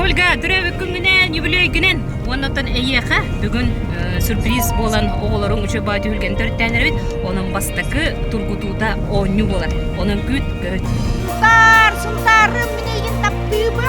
Ольга, төрөөбүт күҥҥүнэн, юбилейгинэн уонна оттон эйиэхэ бүгүн сюрприз буолан оҕолоруҥ үчүгэй баҕа түһүлгэни төрүттээн эрэбит. Онон бастакы тургутуута оонньуу буолар. Онон күүт, көһүт. Сунтаар, Сунтаарым, мин эйигин таптыыбын!